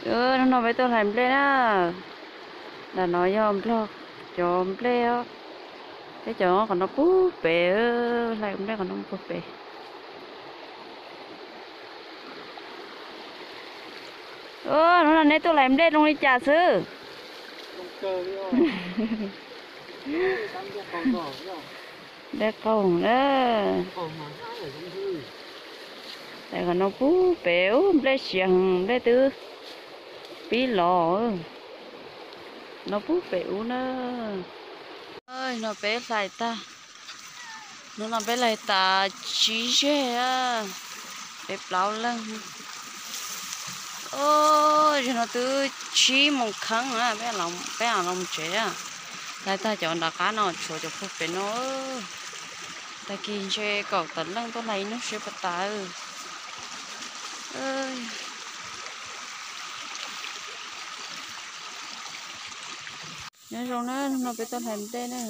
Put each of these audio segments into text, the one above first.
Hnub no peb tuaj hlais nplej na. Nram no yog Nplog cov nplej os. Peb cov qhov no puag pem, hlais nplej qhov no puag pem. Hnub no neb tuaj hlais nplej zoo li cas xwb? Nplej qaug na. Hlais qhov no puag pem ub, nplej siav heev, nplej twb pib los. No puag pem ub na. No peb hlais tag, hnub no peb hlais tas tsib zeg, peb plaub leeg. Zaum no twb tsib moos kheeb na, peb los mus tsev. Hlais tag cov nram qab no tshuav cov puag pem no. Tag kis ntshe kaum tawm leej tuaj hlais ib hnub siab puas tas. Nyob zoo na, hnub no peb tuaj hlais nplej na.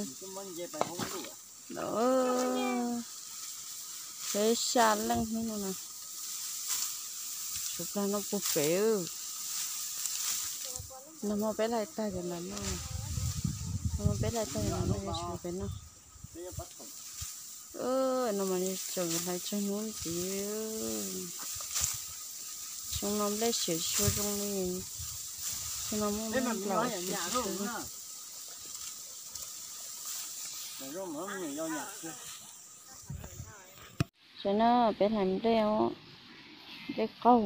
Peb xya leej hnub no na. Tshuav plag no puag pem. Nag hmo peb hlais tag cov nram no. Nag hmo peb hlais tag cov nram no, tshuav pem no. No mas tseem hlais tsawg hnub ntxiv. Xyoo no nplej siav tsis tshua zoo li. Xyoo no muaj nplaum siav tsis tshua zoo. Saib na, peb hlais nplej os, nplej qaug,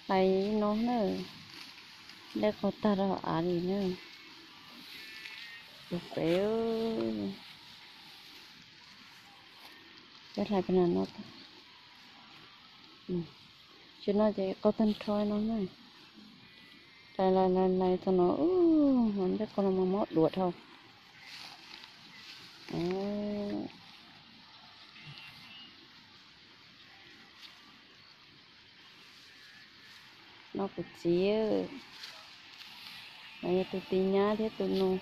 hlais no na, nplej qaug tag rau hauv av li na. Tus pem, peb hlais pem no tag. Tsis no ces qaug tag nrho no na. Hlais hlais hlais hlais txog no, nplej qaug no mas mob duav dhau. No kuv txiv, no yog tus tij nyab thiab tus nus.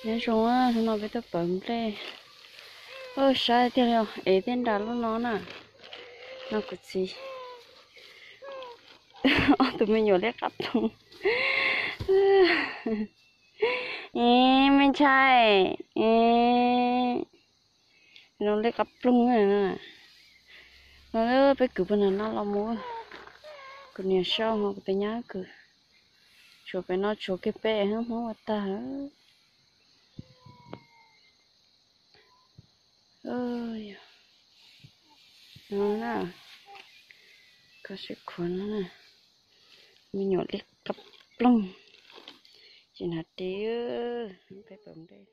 Nyob zoo, hnub no peb tuaj pawv nplej. Saib tiag li, ev tej nra lub no na. No kuv txiv, ob tug me nyuam liab qab ploog. Ev me ntshai, ev, no liab qab ploog na. No peb kwv puag nram no los mus, kuv niam sau ho kuv tus nyab kwv. Tshuav pem no tshuav kiag peb Hmoob ua tag. No na, koj saib khuav no na, me nyuam liab qab ploog, tsis hnav ris, peb pawv nplej.